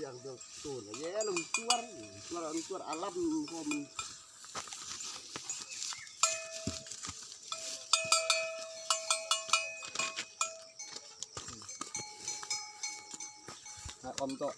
Tuaj, tuaj a lab ko. Om tom.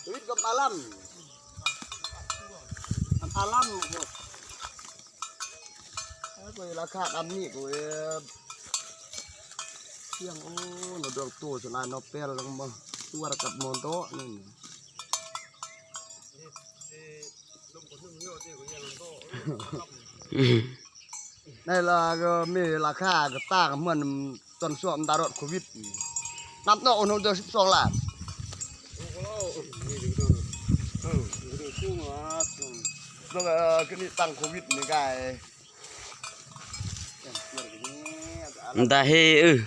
Twb kom a lab, a lab. Kuv las khaj dab nim kuv thiaj, nws rau tuaj tsis lai no peb los mas tuaj rau kab mos ntob ne. Nai los me las khaj koj tag muaj txon suam nta roj covid. Nab no ua hnub ntawd sib so las. Kni tag covid ne nkai. Nta he wb.